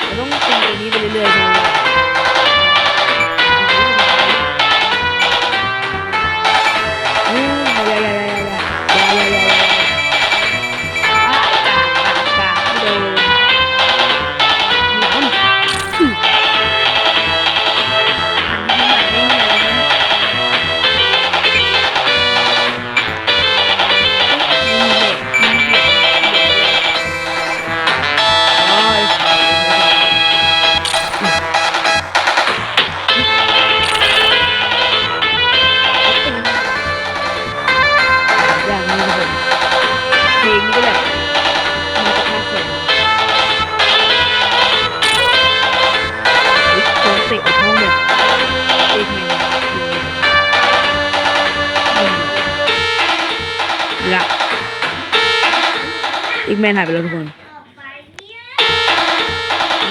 ເຮົາຕ້ອງເປັນແບບນີ້ໄປເລື້ອຍໆ ເອີ ຢ່າໆໆໆ ຢ່າໆໆໆ ອາ ກາກ ກາກ ກາກ ບໍ່ໂດນ ຢ່າງນີ້ທຸກຄົນ ເພງນີ້ກໍແບບ ມີແຕ່ພາກສອງ ເອີ ໂດນເຕະອອກຫ້ອງແບບ ເອກແມນ ລະ ເອກແມນຫາຍໄປແລ້ວທຸກຄົນ. ອື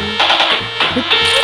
ມ ຮຶບ